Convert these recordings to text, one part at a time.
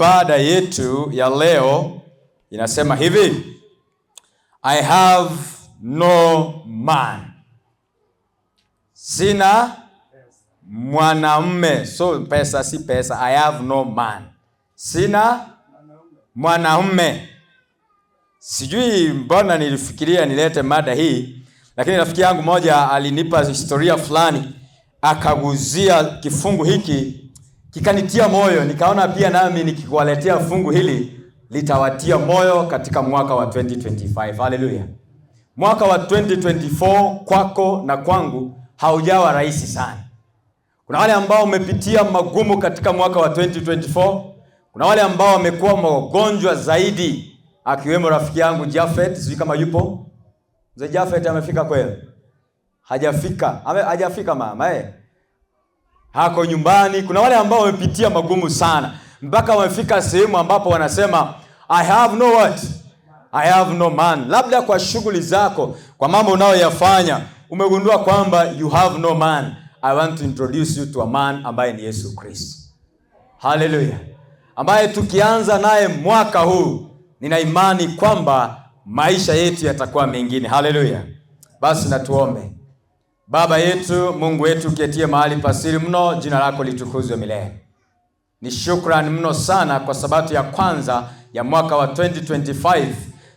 Ibada yetu ya leo inasema hivi: I have no man, sina mwanamume. So pesa si pesa, I have no man, sina mwanamume. Sijui mbona nilifikiria nilete mada hii, lakini rafiki yangu moja alinipa historia fulani, akaguzia kifungu hiki kikanitia moyo, nikaona pia nami nikikuwaletea fungu hili litawatia moyo katika mwaka wa 2025. Haleluya! Mwaka wa 2024 kwako na kwangu haujawa rahisi sana. Kuna wale ambao wamepitia magumu katika mwaka wa 2024. Kuna wale ambao wamekuwa wagonjwa zaidi, akiwemo rafiki yangu Jafet, sijui kama yupo. Mzee Jafet amefika kweli? Hajafika. Hajafika mama eh. Hako nyumbani. Kuna wale ambao wamepitia magumu sana mpaka wamefika sehemu ambapo wanasema, "I have no what? I have no man." Labda kwa shughuli zako, kwa mambo unayoyafanya, umegundua kwamba you have no man. I want to introduce you to a man ambaye ni Yesu Kristo. Haleluya. Ambaye tukianza naye mwaka huu, nina imani kwamba maisha yetu yatakuwa mengine. Haleluya. Basi na tuombe. Baba yetu, Mungu wetu uketie mahali pasiri mno, jina lako litukuzwe milele. Ni shukrani mno sana kwa sabato ya kwanza ya mwaka wa 2025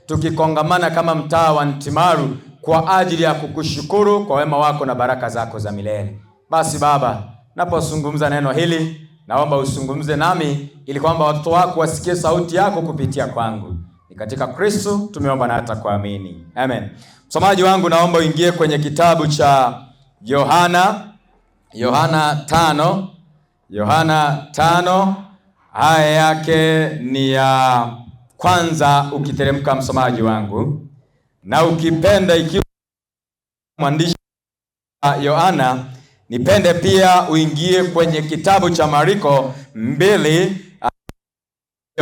tukikongamana kama mtaa wa Ntimaru kwa ajili ya kukushukuru kwa wema wako na baraka zako za milele. Basi Baba, napozungumza neno hili, naomba usungumze nami ili kwamba watoto wako wasikie sauti yako kupitia kwangu. Ni katika Kristo tumeomba na hata kuamini. Amen. Msomaji wangu, naomba uingie kwenye kitabu cha Yohana, Yohana 5, Yohana 5, aya yake ni ya kwanza ukiteremka, msomaji wangu, na ukipenda, ikiwa mwandishi Yohana, nipende pia uingie kwenye kitabu cha Mariko 2,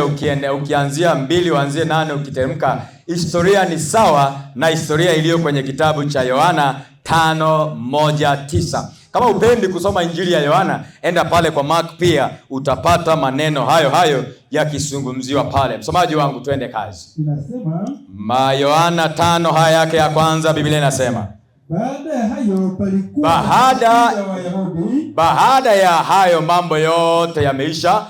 ukiende, ukianzia 2 uanzie 8 ukiteremka, historia ni sawa na historia iliyo kwenye kitabu cha Yohana 5:1-9. Kama upendi kusoma Injili ya Yohana, enda pale kwa Mark pia utapata maneno hayo hayo yakizungumziwa pale. Msomaji wangu, twende kazi. Inasema, Ma Yohana 5 haya yake ya kwanza, Biblia inasema, baada ya hayo palikuwa ya Wayahudi. Baada ya hayo mambo yote yameisha,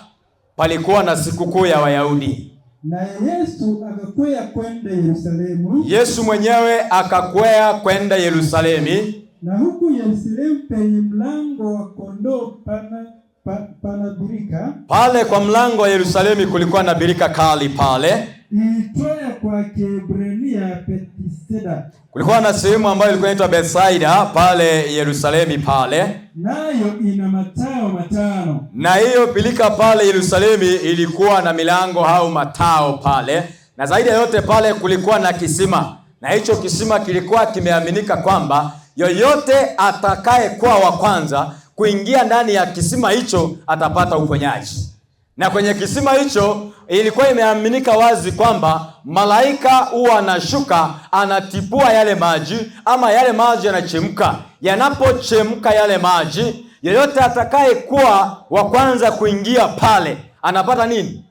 palikuwa na sikukuu ya Wayahudi. Naye Yesu akakwea kwenda Yerusalemu. Yesu mwenyewe akakwea kwenda Yerusalemu. Na huku Yerusalemu penye mlango wa kondoo pana birika. Pale kwa mlango wa Yerusalemu kulikuwa na birika kali pale. Iitwayo kwa Kiebrania Bethesda. Kulikuwa na sehemu ambayo ilikuwa inaitwa Bethsaida pale Yerusalemu pale. Nayo ina matao 5. Na hiyo birika pale Yerusalemu ilikuwa na milango au matao pale. Na zaidi ya yote pale kulikuwa na kisima. Na hicho kisima kilikuwa kimeaminika kwamba yoyote atakaye kuwa wa kwanza kuingia ndani ya kisima hicho atapata uponyaji. Na kwenye kisima hicho ilikuwa imeaminika wazi kwamba malaika huwa anashuka, anatipua yale maji, ama yale maji yanachemka. Yanapochemka yale maji, yeyote atakaye kuwa wa kwanza kuingia pale anapata nini?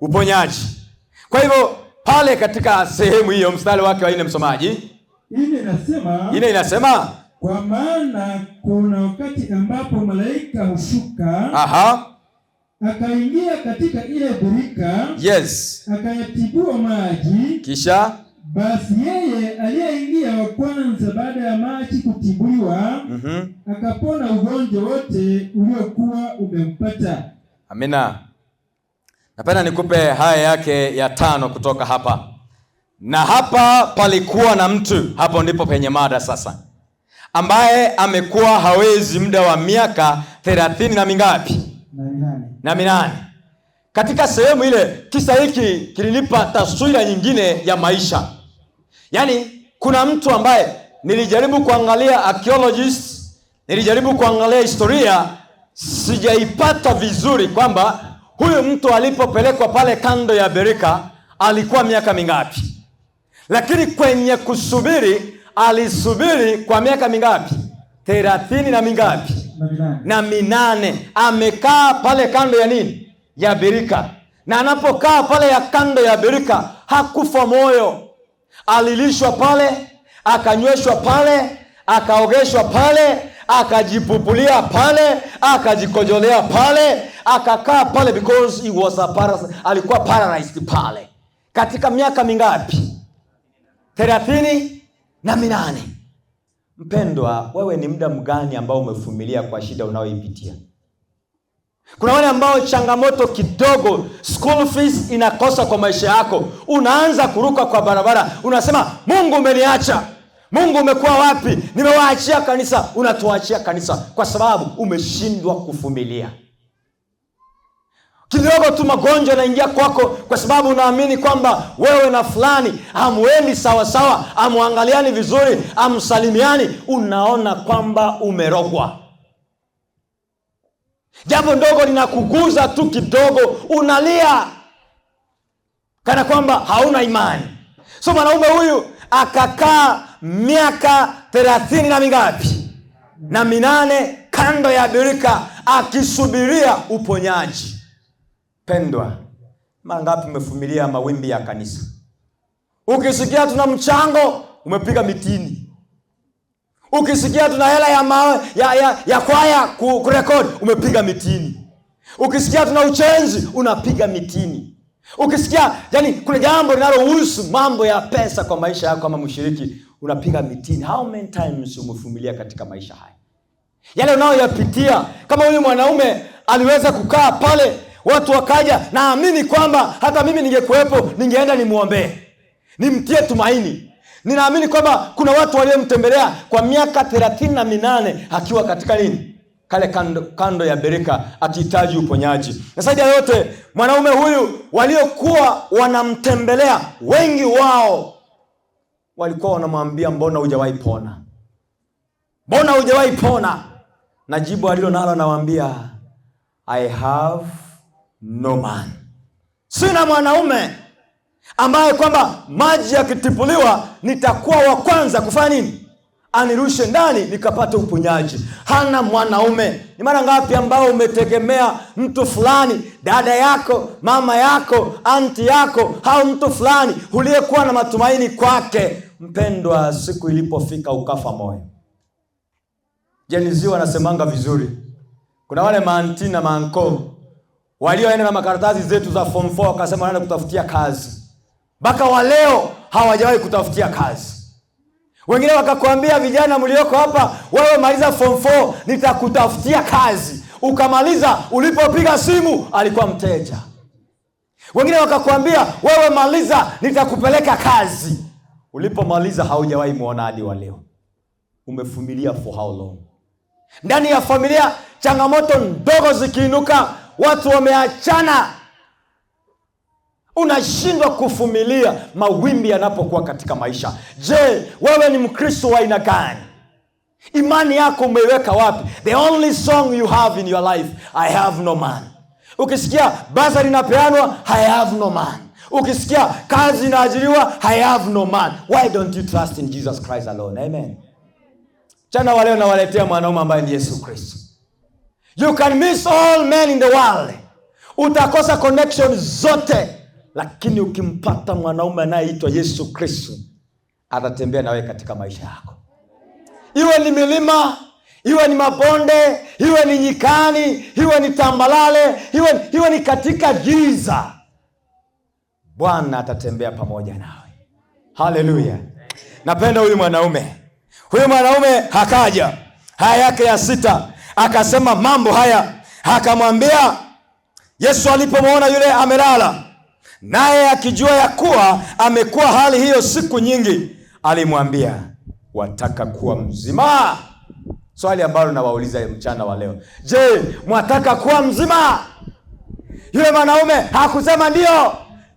Uponyaji. Kwa hivyo pale katika sehemu hiyo, mstari wake wa 4, msomaji. 4 inasema, 4 inasema, kwa maana kuna wakati ambapo malaika hushuka, akaingia katika ile birika, akayatibua maji, kisha basi yeye aliyeingia wa kwanza baada ya maji kutibuliwa, akapona ugonjwa wote uliokuwa umempata. Amina. Napenda nikupe haya yake ya 5 kutoka hapa. Na hapa palikuwa na mtu, hapo ndipo penye mada sasa, ambaye amekuwa hawezi muda wa miaka 30 na mingapi? Na minane. Na 8. Katika sehemu ile, kisa hiki kilinipa taswira nyingine ya maisha. Yaani kuna mtu ambaye nilijaribu kuangalia archaeologists, nilijaribu kuangalia historia, sijaipata vizuri kwamba huyu mtu alipopelekwa pale kando ya birika alikuwa miaka mingapi. Lakini kwenye kusubiri alisubiri kwa miaka mingapi? 30 na mingapi? Na minane. Na minane. Amekaa pale kando ya nini? Ya birika. Na anapokaa pale ya kando ya birika hakufa moyo. Alilishwa pale, akanyweshwa pale, akaogeshwa pale, akajipupulia pale, akajikojolea pale, akakaa pale because he was a alikuwa paralyzed pale. Katika miaka mingapi? 38. Mpendwa, wewe ni muda mgani ambao umevumilia kwa shida unayoipitia? Kuna wale ambao changamoto kidogo, school fees inakosa kwa maisha yako, unaanza kuruka kwa barabara, unasema Mungu umeniacha, Mungu umekuwa wapi, nimewaachia kanisa. Unatuachia kanisa kwa sababu umeshindwa kuvumilia. Kidogo tu magonjwa yanaingia kwako kwa sababu unaamini kwamba wewe na fulani hamuendi sawa sawa, hamuangaliani vizuri, hamsalimiani, unaona kwamba umerogwa. Jambo ndogo linakuguza tu kidogo, unalia kana kwamba hauna imani. So mwanaume huyu akakaa miaka 30 na mingapi? Na 8 kando ya birika akisubiria uponyaji. Pendwa, mara ngapi umevumilia mawimbi ya kanisa? Ukisikia tuna mchango, umepiga mitini. Ukisikia tuna hela ya mawe, ya kwaya kurekodi, umepiga mitini. Ukisikia tuna uchenzi, unapiga mitini. Ukisikia yani kuna jambo linalohusu mambo ya pesa kwa maisha yako kama mshiriki, unapiga mitini. How many times umevumilia katika maisha haya? Yale unayoyapitia, kama huyu mwanaume aliweza kukaa pale, watu wakaja, naamini kwamba hata mimi ningekuwepo, ningeenda nimuombee, nimtie tumaini. Ninaamini kwamba kuna watu waliomtembelea kwa miaka 38 akiwa katika nini? Kale kando ya birika akihitaji uponyaji. Na zaidi ya yote, mwanaume huyu waliokuwa wanamtembelea wengi wao walikuwa wanamwambia mbona hujawahi pona? Mbona hujawahi pona? Na jibu alilo nalo anawaambia, I have no man. Sina mwanaume ambaye kwamba maji yakitipuliwa nitakuwa wa kwanza kufanya nini? Anirushe ndani nikapate uponyaji. Hana mwanaume. Ni mara ngapi ambao umetegemea mtu fulani, dada yako, mama yako, anti yako, au mtu fulani uliyekuwa na matumaini kwake? Mpendwa, siku ilipofika ukafa moyo. Gen Z wanasemanga vizuri. Kuna wale maanti na maanko walioenda na makaratasi zetu za form 4 wakasema wanaenda kutafutia kazi. Mpaka wa leo hawajawahi kutafutia kazi. Wengine wakakwambia, vijana mlioko hapa, wewe maliza form 4 nitakutafutia kazi. Ukamaliza, ulipopiga simu alikuwa mteja. Wengine wakakwambia, wewe maliza nitakupeleka kazi. Ulipomaliza haujawahi muona hadi wa leo. Umevumilia for how long? Ndani ya familia changamoto ndogo zikiinuka, watu wameachana. Unashindwa kuvumilia mawimbi yanapokuwa katika maisha. Je, wewe ni Mkristo wa aina gani? Imani yako umeiweka wapi? The only song you have in your life, I have no man. Ukisikia basa linapeanwa, I have no man. Ukisikia kazi inaajiriwa, I have no man. Why don't you trust in Jesus Christ alone? Amen. Chana waleo nawaletea mwanaume ambaye ni Yesu Kristo. You can miss all men in the world. Utakosa connection zote, lakini ukimpata mwanaume anayeitwa Yesu Kristo, atatembea nawe katika maisha yako. Iwe ni milima, iwe ni mabonde, iwe ni nyikani, iwe ni tambalale, iwe ni katika giza, Bwana atatembea pamoja nawe. Haleluya. Napenda huyu mwanaume. Huyu mwanaume akaja haya yake ya 6 akasema mambo haya, akamwambia Yesu alipomwona yule amelala, naye akijua ya kuwa amekuwa hali hiyo siku nyingi, alimwambia, wataka kuwa mzima? Swali ambalo nawauliza mchana wa leo. Je, mwataka kuwa mzima? Yule mwanaume hakusema ndio.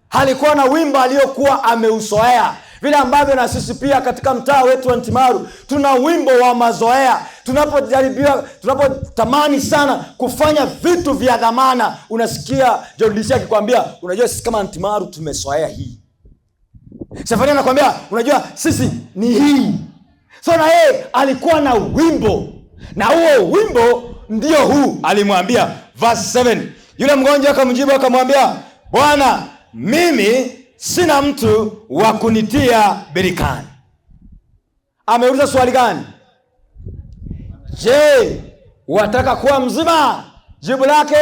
Alikuwa na wimbo aliyokuwa ameuzoea. Vile ambavyo na sisi pia katika mtaa wetu wa Ntimaru tuna wimbo wa mazoea. Tunapojaribiwa, tunapotamani sana kufanya vitu vya dhamana, unasikia John DC akikwambia, unajua sisi kama Ntimaru tumezoea hii. Sefania anakuambia, unajua sisi ni hii. So na yeye alikuwa na wimbo, na huo wimbo ndio huu. Alimwambia verse 7, yule mgonjwa akamjibu akamwambia, Bwana, mimi sina mtu wa kunitia birikani. Ameuliza swali gani? Je, wataka kuwa mzima? Jibu lake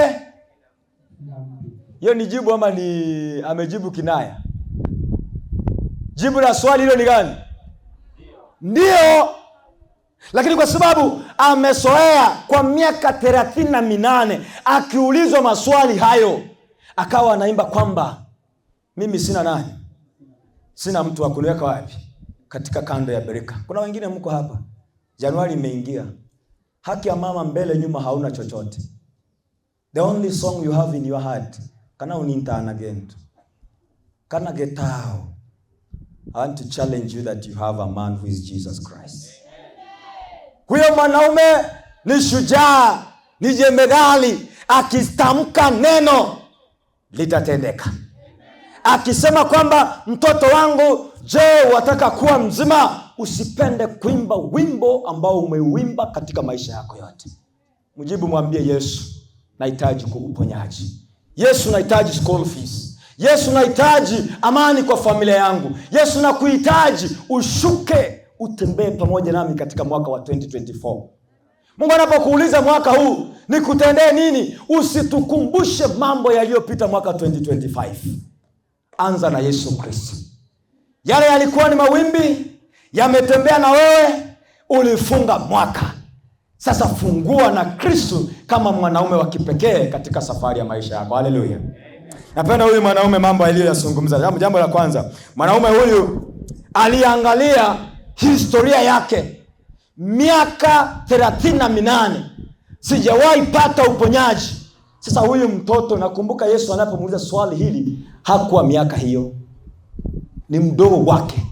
hiyo ni jibu ama ni amejibu kinaya? Jibu la swali hilo ni gani? Ndio. Lakini kwa sababu amesoea kwa miaka 38 akiulizwa maswali hayo, akawa anaimba kwamba mimi sina nani? Sina mtu wa kuniweka wapi? Katika kando ya birika. Kuna wengine mko hapa, Januari imeingia, haki ya mama mbele nyuma hauna chochote. The only song you have in your heart, kana unintana gento, kana getao. I want to challenge you that you have a man who is Jesus Christ. Huyo mwanaume ni shujaa, ni jemedali. Akitamka neno litatendeka. Akisema kwamba mtoto wangu, je, wataka kuwa mzima? Usipende kuimba wimbo ambao umeuimba katika maisha yako yote. Mjibu, mwambie Yesu, nahitaji uponyaji. Yesu, nahitaji school fees. Yesu, nahitaji amani kwa familia yangu. Yesu, nakuhitaji ushuke utembee pamoja nami katika mwaka wa 2024. Mungu anapokuuliza mwaka huu nikutendee nini, usitukumbushe mambo yaliyopita mwaka 2025. Anza na Yesu Kristo. Yale yalikuwa ni mawimbi, yametembea na wewe, ulifunga mwaka. Sasa fungua na Kristo kama mwanaume wa kipekee katika safari ya maisha yako. Haleluya. Napenda huyu mwanaume mambo aliyoyazungumza. Jambo la kwanza, mwanaume huyu aliangalia historia yake. Miaka 38 sijawahi pata uponyaji. Sasa huyu mtoto, nakumbuka Yesu anapomuuliza swali hili hakuwa miaka hiyo, ni mdogo wake.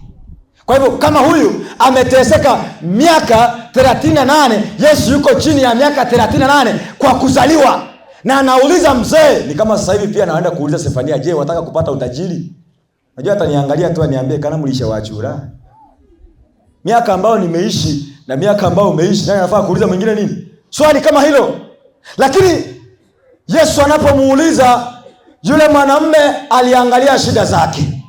Kwa hivyo kama huyu ameteseka miaka 38, Yesu yuko chini ya miaka 38 kwa kuzaliwa. Na anauliza mzee, ni kama sasa hivi pia naenda kuuliza Sefania, je, wataka kupata utajiri? Najua ataniangalia tu aniambie kana mlisha wachura. Miaka ambayo nimeishi na miaka ambayo umeishi, nani anafaa kuuliza mwingine nini? Swali kama hilo. Lakini Yesu anapomuuliza yule mwanamume, aliangalia shida zake.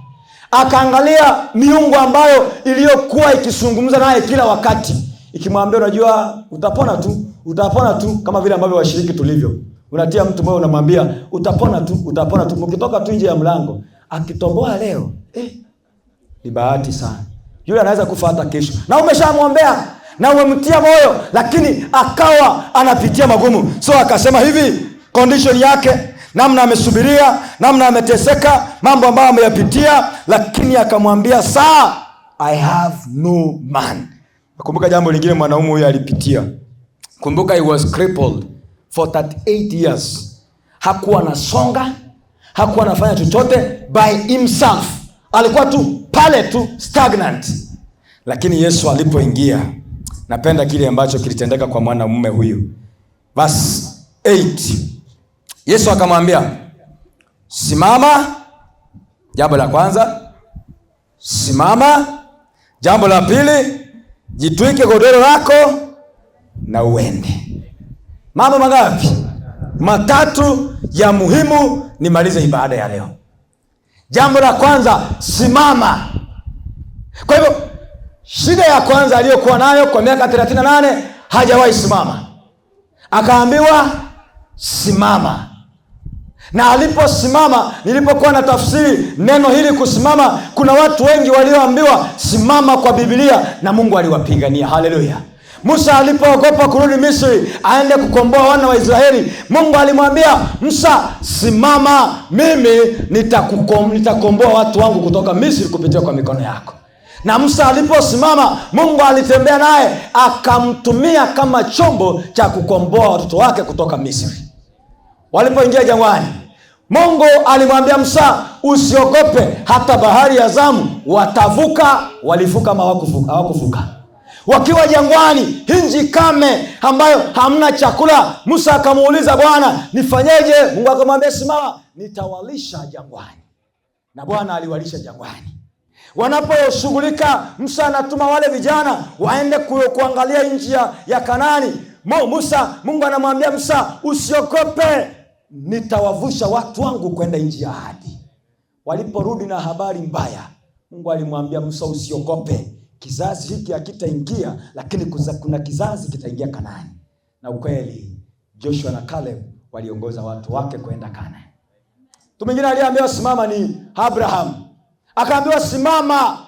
Akaangalia miungu ambayo iliyokuwa ikizungumza naye kila wakati, ikimwambia unajua utapona tu, utapona tu, kama vile ambavyo washiriki tulivyo. Unatia mtu moyo unamwambia utapona tu, utapona tu. Mkitoka tu nje ya mlango, akitoboa leo, ni bahati sana. Yule anaweza kufa hata kesho. Na umeshamwombea na umemtia moyo, lakini akawa anapitia magumu. So akasema hivi, condition yake, namna amesubiria, namna ameteseka, mambo ambayo ameyapitia, lakini akamwambia saa, I have no man. Kumbuka jambo lingine mwanaume huyu alipitia. Kumbuka he was crippled for 38 years. Hakuwa anasonga, hakuwa anafanya chochote by himself. Alikuwa tu pale tu stagnant. Lakini Yesu alipoingia, napenda kile ambacho kilitendeka kwa mwanamume huyu. Verse 8. Yesu akamwambia, simama. Jambo la kwanza, simama. Jambo la pili, jitwike godoro lako na uende. Mambo mangapi? Matatu ya muhimu nimalize ibada ya leo. Jambo la kwanza, simama. Kwa hivyo shida ya kwanza aliyokuwa nayo kwa miaka 38, hajawahi simama. Akaambiwa simama. Na aliposimama, nilipokuwa na tafsiri neno hili kusimama, kuna watu wengi walioambiwa simama kwa Biblia na Mungu aliwapigania. Haleluya. Musa alipoogopa kurudi Misri aende kukomboa wana wa Israeli, Mungu alimwambia Musa, simama, mimi nitakomboa watu wangu kutoka Misri kupitia kwa mikono yako. Na Musa aliposimama, Mungu alitembea naye akamtumia kama chombo cha kukomboa watoto wake kutoka Misri. Walipoingia jangwani, Mungu alimwambia Musa, usiogope, hata bahari ya Zamu watavuka. Walivuka ama hawakuvuka? Wakiwa jangwani, nchi kame ambayo hamna chakula, Musa akamuuliza Bwana, nifanyeje? Mungu akamwambia, simama, nitawalisha jangwani. Na Bwana aliwalisha jangwani. Wanaposhughulika, Musa anatuma wale vijana waende kuangalia nchi ya Kanaani. Musa, Mungu anamwambia Musa, usiogope, Nitawavusha watu wangu kwenda nchi ya ahadi. Waliporudi na habari mbaya, Mungu alimwambia Musa, usiogope, kizazi hiki hakitaingia, lakini kuna kizazi kitaingia Kanaani. Na ukweli Joshua na Caleb waliongoza watu wake kwenda Kanaani. Mtu mwingine aliyeambiwa simama ni Abraham. Akaambiwa simama,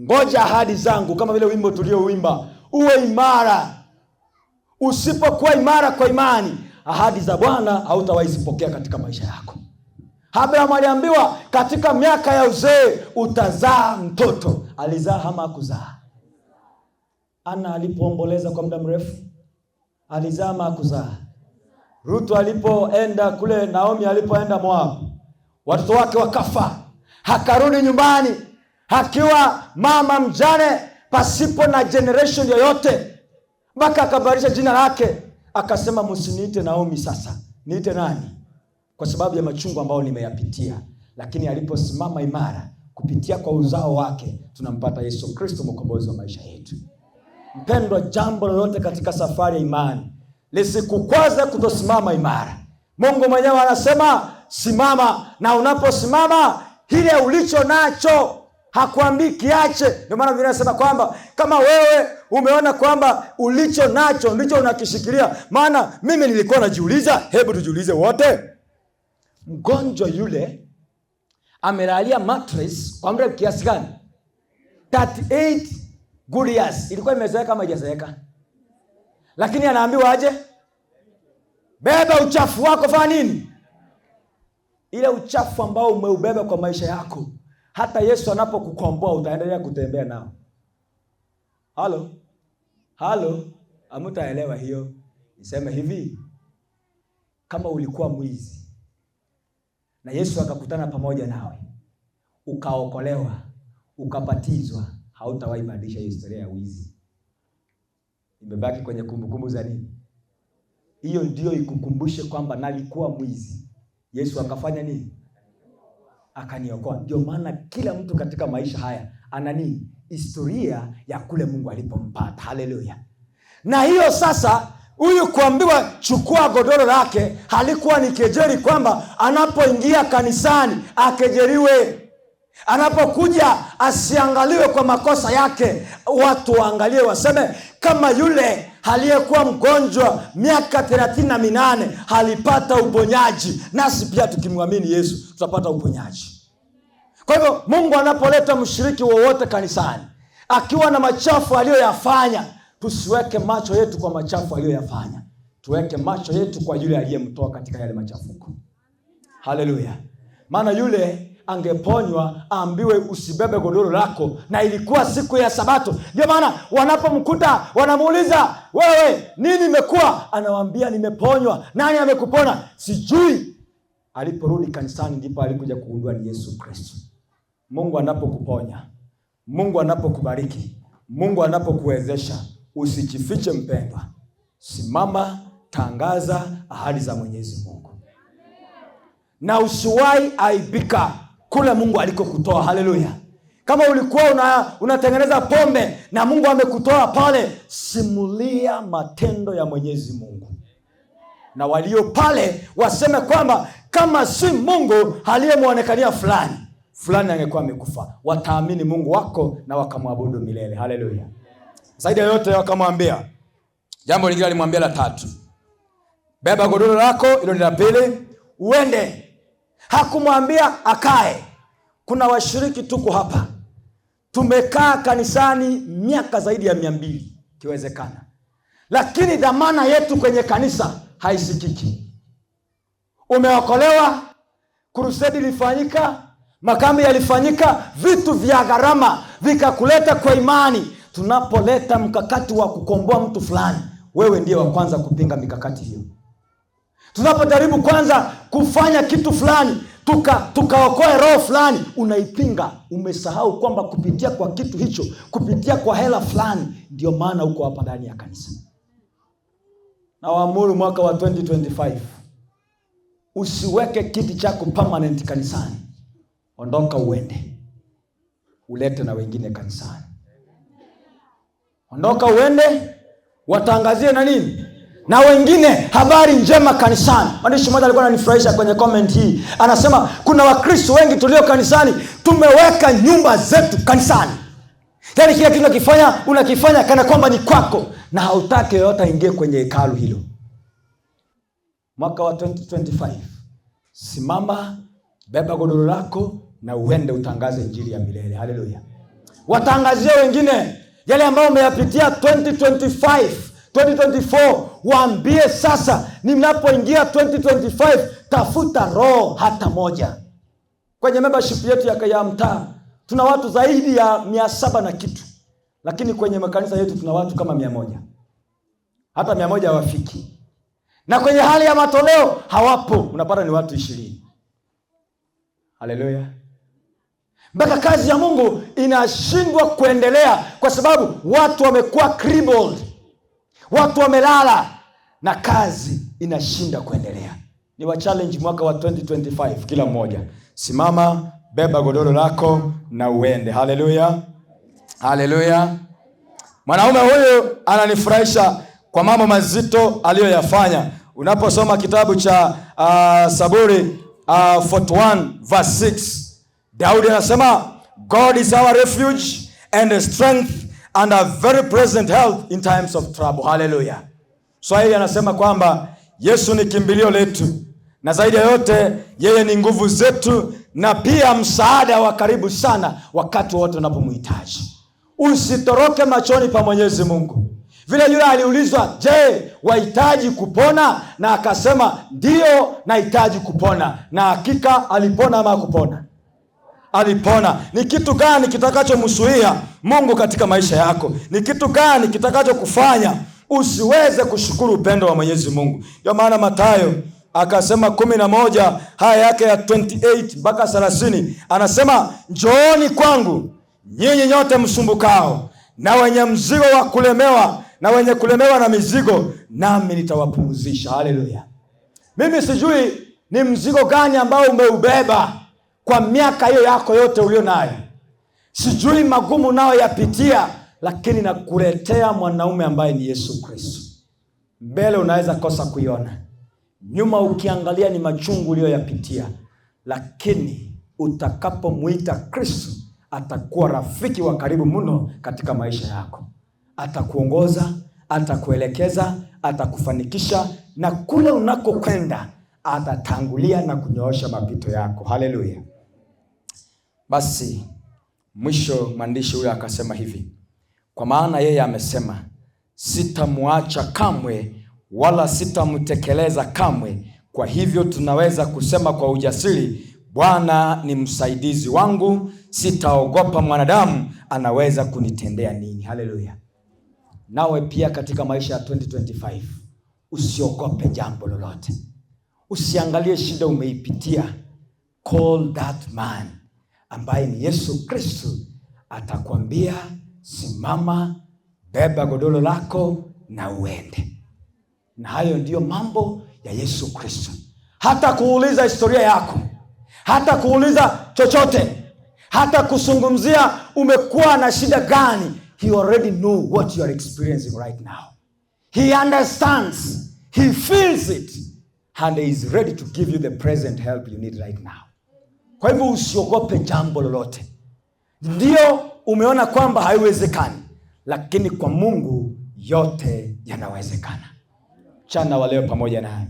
ngoja ahadi zangu, kama vile wimbo tuliouimba, uwe imara. Usipokuwa imara kwa imani, ahadi za Bwana hautawahi zipokea katika maisha yako. Abraham aliambiwa katika miaka ya uzee utazaa mtoto. Alizaa ama hakuzaa? Ana alipoomboleza kwa muda mrefu, alizaa ama hakuzaa? Rutu alipoenda kule, Naomi alipoenda Moab, watoto wake wakafa. Hakarudi nyumbani akiwa mama mjane, pasipo na generation yoyote, mpaka akabadilisha jina lake, akasema msiniite Naomi sasa, niite nani? Kwa sababu ya machungu ambayo nimeyapitia. Lakini aliposimama imara kupitia kwa uzao wake, tunampata Yesu Kristo, mkombozi wa maisha yetu. Mpendwa, jambo lolote katika safari ya imani lisikukwaze kutosimama imara. Mungu mwenyewe anasema simama, na unaposimama kile ulicho nacho hakuambii kiache. Ndio maana Biblia inasema kwamba kama wewe umeona kwamba ulicho nacho ndicho unakishikilia. Maana mimi nilikuwa najiuliza, hebu tujiulize wote, mgonjwa yule amelalia mattress kwa muda kiasi gani? 38 good years. Ilikuwa imezeeka ama haijazeeka? Lakini anaambiwa aje? Beba uchafu wako, fanya nini? Ile uchafu ambao umeubeba kwa maisha yako, hata Yesu anapokukomboa utaendelea kutembea nao. Halo? Halo? Hamtaelewa hiyo. Niseme hivi, kama ulikuwa mwizi na Yesu akakutana pamoja nawe, ukaokolewa, ukapatizwa, hautawahi badilisha historia ya wizi. Imebaki kwenye kumbukumbu za nini? Hiyo ndio ikukumbushe kwamba nalikuwa mwizi, Yesu akafanya nini? Akaniokoa. Ndio maana kila mtu katika maisha haya ana nini? Historia ya kule Mungu alipompata. Haleluya. Na hiyo sasa, huyu kuambiwa chukua godoro lake halikuwa ni kejeli kwamba anapoingia kanisani akejeliwe. Anapokuja asiangaliwe kwa makosa yake, watu waangalie waseme kama yule aliyekuwa mgonjwa miaka 38 alipata uponyaji, nasi pia tukimwamini Yesu tutapata uponyaji. Kwa hivyo Mungu anapoleta mshiriki wowote kanisani akiwa na machafu aliyoyafanya, tusiweke macho yetu kwa machafu aliyoyafanya, tuweke macho yetu kwa yule aliyemtoa katika yale machafuko. Haleluya. Maana yule angeponywa aambiwe usibebe godoro lako, na ilikuwa siku ya Sabato. Ndio maana wanapomkuta wanamuuliza, wewe nini imekuwa? Anawaambia nimeponywa. Nani amekupona? Sijui. Aliporudi kanisani ndipo alikuja kugundua ni Yesu Kristo. Mungu anapokuponya, Mungu anapokubariki, Mungu anapokuwezesha, usijifiche mpendwa. Simama, tangaza ahadi za Mwenyezi Mungu. Na usiwahi aibika kule Mungu alikokutoa. Haleluya. Kama ulikuwa unatengeneza pombe na Mungu amekutoa pale, simulia matendo ya Mwenyezi Mungu. Na walio pale waseme kwamba kama si Mungu aliyemuonekania fulani, fulani angekuwa amekufa. Wataamini Mungu wako na wakamwabudu milele. Haleluya. Zaidi ya yote wakamwambia jambo lingine, alimwambia la tatu, beba godoro lako, hilo ni la pili, uende. Hakumwambia akae. Kuna washiriki tuko hapa, tumekaa kanisani miaka zaidi ya 200 kiwezekana, lakini dhamana yetu kwenye kanisa haisikiki. Umeokolewa, crusade ilifanyika, makambi yalifanyika, vitu vya gharama vikakuleta kwa imani. Tunapoleta mkakati wa kukomboa mtu fulani, wewe ndiye wa kwanza kupinga mikakati hiyo. Tunapojaribu kwanza kufanya kitu fulani, tukaokoe roho fulani, unaipinga. Umesahau kwamba kupitia kwa kitu hicho, kupitia kwa hela fulani, ndio maana uko hapa ndani ya kanisa. Na waamuru mwaka wa 2025, usiweke kiti chako permanent kanisani. Ondoka uende, ulete na wengine kanisani. Ondoka uende, watangazie na nini? Na wengine habari njema kanisani. Mwandishi mmoja alikuwa ananifurahisha kwenye comment hii, anasema kuna Wakristo wengi tulio kanisani tumeweka nyumba zetu kanisani. Yaani kila kitu unakifanya, unakifanya kana kwamba ni kwako, na hautaki yeyote aingie kwenye hekalu hilo. Mwaka wa 2025, simama, beba godoro lako na uende utangaze injili ya milele. Haleluya. Watangazie wengine yale ambayo umeyapitia 2025, 2024, waambie sasa ninapoingia 2025 tafuta roho hata moja. Kwenye membership yetu ya mtaa tuna watu zaidi ya 700 na kitu, lakini kwenye makanisa yetu tuna watu kama 100. Hata 100 hawafiki. Na kwenye hali ya matoleo hawapo, unapata ni watu 20. Haleluya. Mpaka kazi ya Mungu inashindwa kuendelea kwa sababu watu wamekuwa crippled. Watu wamelala na kazi inashinda kuendelea. Ni wa challenge mwaka wa 2025 kila mmoja. Simama, beba godoro lako na uende. Haleluya. Haleluya. Mwanaume huyu ananifurahisha kwa mambo mazito aliyoyafanya. Unaposoma kitabu cha Saburi 41 verse 6, Daudi anasema God is our refuge and a strength and a very present help in times of trouble. Hallelujah. Swahili anasema kwamba Yesu ni kimbilio letu, na zaidi ya yote yeye ni nguvu zetu na pia msaada wa karibu sana wakati wote unapomhitaji. Usitoroke machoni pa Mwenyezi Mungu. Vile yule aliulizwa, je, wahitaji kupona? Na akasema ndio, nahitaji kupona. Na hakika alipona ama hakupona? Alipona. Ni kitu gani kitakachomzuia Mungu katika maisha yako? Ni kitu gani kitakachokufanya usiweze kushukuru upendo wa Mwenyezi Mungu? Ndio maana Mathayo akasema 11 haya yake ya 28 mpaka 30, anasema njooni kwangu nyinyi nyote msumbukao na wenye mzigo wa kulemewa na wenye kulemewa na mizigo, nami nitawapumzisha. Haleluya. Mimi sijui ni mzigo gani ambao umeubeba kwa miaka hiyo yako yote ulio nayo. Sijui magumu nao yapitia, lakini nakuletea mwanaume ambaye ni Yesu Kristo. Mbele unaweza kosa kuiona, nyuma ukiangalia ni machungu uliyoyapitia, lakini utakapomuita Kristo atakuwa rafiki wa karibu mno katika maisha yako. Atakuongoza, atakuelekeza, atakufanikisha, na kule unakokwenda atatangulia na kunyoosha mapito yako. Haleluya. Basi mwisho mwandishi huyo akasema hivi, kwa maana yeye amesema sitamuacha kamwe wala sitamtekeleza kamwe. Kwa hivyo tunaweza kusema kwa ujasiri, Bwana ni msaidizi wangu, sitaogopa mwanadamu anaweza kunitendea nini. Haleluya. Nawe pia katika maisha ya 2025 usiogope jambo lolote. Usiangalie shida umeipitia. Call that man ambaye ni Yesu Kristo, atakwambia simama, beba godoro lako na uende. Na hayo ndiyo mambo ya Yesu Kristo. Hata kuuliza historia yako, hata kuuliza chochote, hata kuzungumzia umekuwa na shida gani, he already know what you are experiencing right now. He understands, he feels it, and he is ready to give you the present help you need right now. Kwa hivyo usiogope jambo lolote. Ndio umeona kwamba haiwezekani, lakini kwa Mungu yote yanawezekana. Mchana wa leo pamoja naye,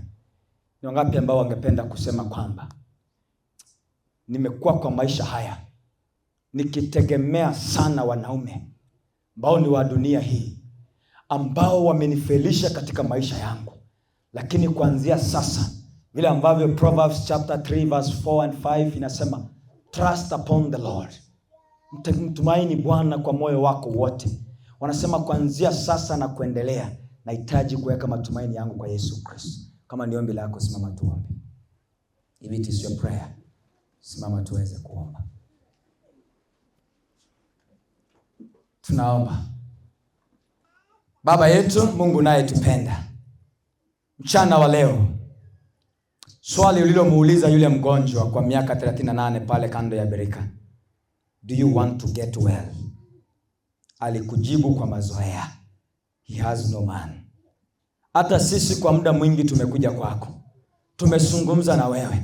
ni wangapi ambao wangependa kusema kwamba nimekuwa kwa maisha haya nikitegemea sana wanaume ambao ni wa dunia hii, ambao wamenifelisha katika maisha yangu, lakini kuanzia sasa, vile ambavyo Proverbs chapter 3 verse 4 and 5 inasema, trust upon the Lord, mtumaini Bwana kwa moyo wako wote. Wanasema kuanzia sasa na kuendelea, nahitaji kuweka matumaini yangu kwa Yesu Kristo. Kama ni ombi lako, simama tuombe. If it is your prayer, simama tuweze kuomba. Tunaomba. Baba yetu Mungu naye tupenda, mchana wa leo, swali ulilomuuliza yule mgonjwa kwa miaka 38 pale kando ya birika, do you want to get well? Alikujibu kwa mazoea, he has no man. Hata sisi kwa muda mwingi tumekuja kwako, tumezungumza na wewe,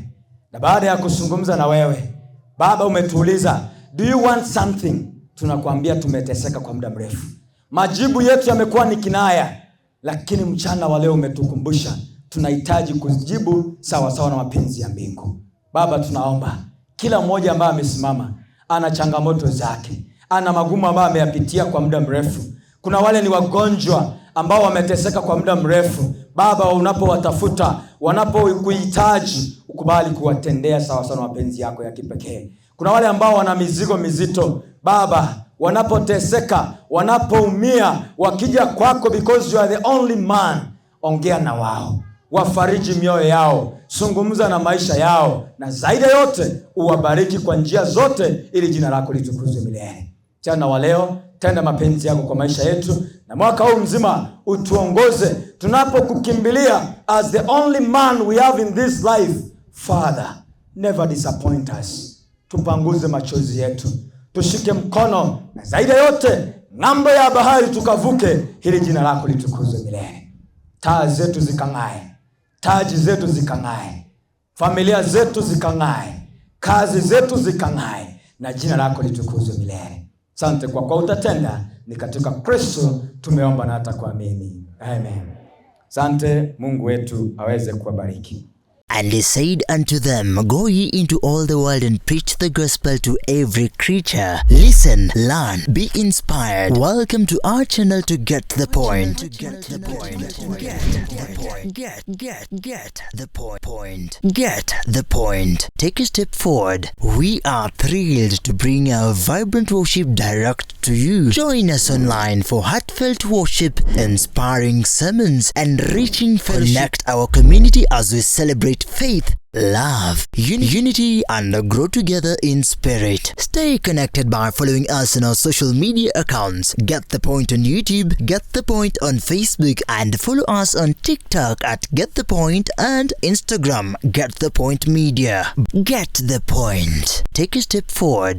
na baada ya kuzungumza na wewe Baba, umetuuliza, "Do you want something?" Tunakwambia tumeteseka kwa muda mrefu, majibu yetu yamekuwa ni kinaya, lakini mchana wa leo umetukumbusha tunahitaji kujibu sawa sawa na mapenzi ya mbingu. Baba, tunaomba kila mmoja ambaye amesimama ana changamoto zake, ana magumu ambayo ameyapitia kwa muda mrefu. Kuna wale ni wagonjwa ambao wameteseka kwa muda mrefu. Baba, unapowatafuta, wanapokuhitaji, ukubali kuwatendea sawa sawa na mapenzi yako ya kipekee. Kuna wale ambao wana mizigo mizito Baba, wanapoteseka, wanapoumia, wakija kwako, because you are the only man, ongea na wao, wafariji mioyo yao, zungumza na maisha yao, na zaidi ya yote uwabariki kwa njia zote, ili jina lako litukuzwe milele. Mchana wa leo, tenda mapenzi yako kwa maisha yetu, na mwaka huu mzima utuongoze tunapokukimbilia as the only man we have in this life. Father, never disappoint us. Tupanguze machozi yetu, tushike mkono, na zaidi ya yote ng'ambo ya bahari tukavuke, ili jina lako litukuzwe milele. Taa zetu zikang'ae, taji zetu zikang'ae, familia zetu zikang'ae, kazi zetu zikang'ae, na jina lako litukuzwe milele. Asante kwa kuwa utatenda. Ni katika Kristo tumeomba na hata kuamini, amen. Asante, Mungu wetu aweze kuwabariki. And he said unto them, "Go ye into all the world and preach the gospel to every creature." Listen, learn, be inspired. Welcome to our channel to Get the Point. Get the Point. Get the Point. Get the point. Point. Get the Point. Take a step forward. We are thrilled to bring our vibrant worship direct to you. Join us online for heartfelt worship, inspiring sermons, and reaching fellowship. Connect our community as we celebrate faith, love, unity, and grow together in spirit. Stay connected by following us on our social media accounts. Get the Point on YouTube, Get the Point on Facebook, and follow us on TikTok @GetThePoint and Instagram, Get the Point Media. Get the Point. Take a step forward.